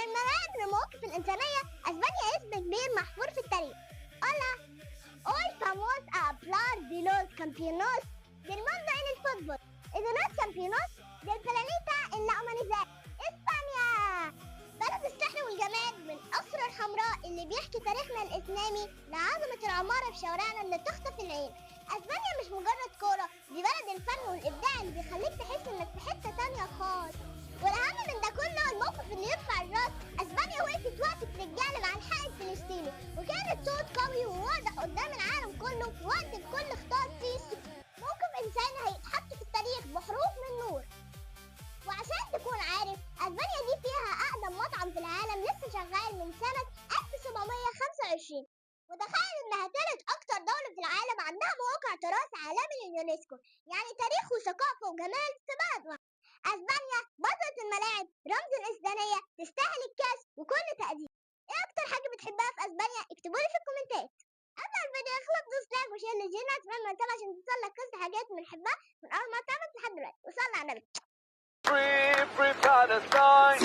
الملاعب للمواقف الإنسانية، أسبانيا اسم كبير محفور في التاريخ. Hola, hoy vamos a hablar de los campeones del mundo en el fútbol y de los campeones del planeta en la humanidad. إسبانيا بلد السحر والجمال، من قصر الحمراء اللي بيحكي تاريخنا الإسلامي لعظمة العمارة في شوارعنا اللي تخطف العين. أسبانيا مش مجرد كورة، دي بلد الفن والإبداع اللي بيخليك تحس إنك في حتة تانية خالص. والأهم من ده كله الموقف اللي يرفع الراس، أسبانيا وقفت وقفة رجالة مع الحق الفلسطيني، وكانت صوت قوي وواضح قدام العالم كله في وقت الكل اختار فيه موقف إنساني هيتحط في التاريخ بحروف من نور. وعشان تكون عارف، أسبانيا دي فيها أقدم مطعم في العالم لسه شغال من سنة 1725، وتخيل إنها تالت أكتر دولة في العالم عندها مواقع تراث عالمي لليونسكو، يعني تاريخ وثقافة وجمال في بلد واحد. أسبانيا بطلة الملاعب، رمز الإنسانية، تستاهل الكاس وكل تقدير. إيه أكتر حاجة بتحبها في أسبانيا؟ اكتبولي في الكومنتات. قبل ما الفيديو يخلص دوس like و share للجينا اتمنى نتابع عشان توصلك كل حاجات بنحبها من أول ما اتعملت لحد دلوقتي. وصلى على النبي. Free, free Palestine.